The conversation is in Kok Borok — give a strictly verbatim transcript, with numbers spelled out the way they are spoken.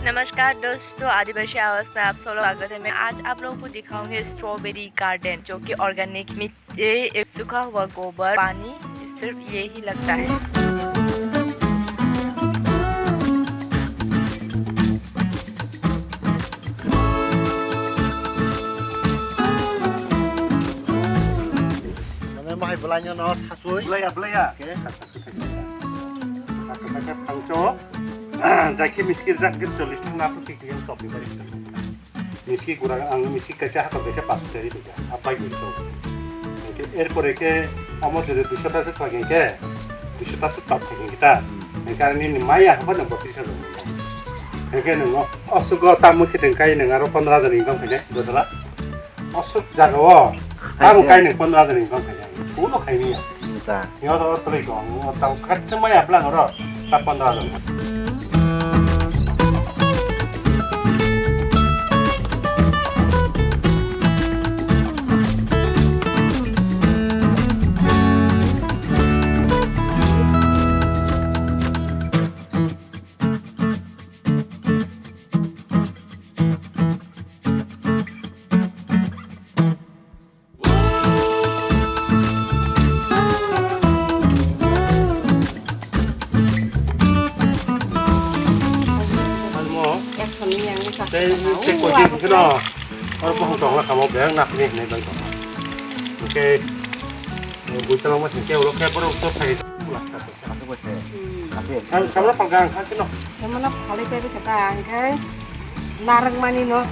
नमस्कार दोस्तों, आदिवासी आवाज में आप सब लोग स्वागत है। मैं आज आप लोगों को दिखाऊंगी स्ट्रॉबेरी गार्डन, जो कि ऑर्गेनिक मिट्टी, सूखा हुआ गोबर, पानी, सिर्फ यही लगता है। Mane mohai belai no no thasoi. Belai ya, belai ya. Oke, thas thas khe thas. Saka saka thangcho. Jai khe miskir jak gir chollish thang na phuti kiyang top ni bari. Miski gura ang miski kaisa hato kaisa pas teri tu. Apa gitu. Oke, er pore ke amo jere duiso ta se thagi ke. Duiso ta se top thagi kita. Karena ini maya apa nang bapisa. Oke, nang osugo tamu khiteng kai nang aro pondro hajar income khaja. Dosala. Aswk jaga o. Abo kainwi pondro hajar income khainai. Kuno khainai ya. Wngkha. Yo to toloi ko. Tamo khatsa maya bwlang oro. Ta pondro hajar. Tei tei koi di kheno oro bohong tongla kamo beng nakni hinwi bai tong. Hwnkhe buitolongma singke ulo khe borok to phai. Ang samla palga ang khasino. Samla phalai tei kata ang khai narang mani no.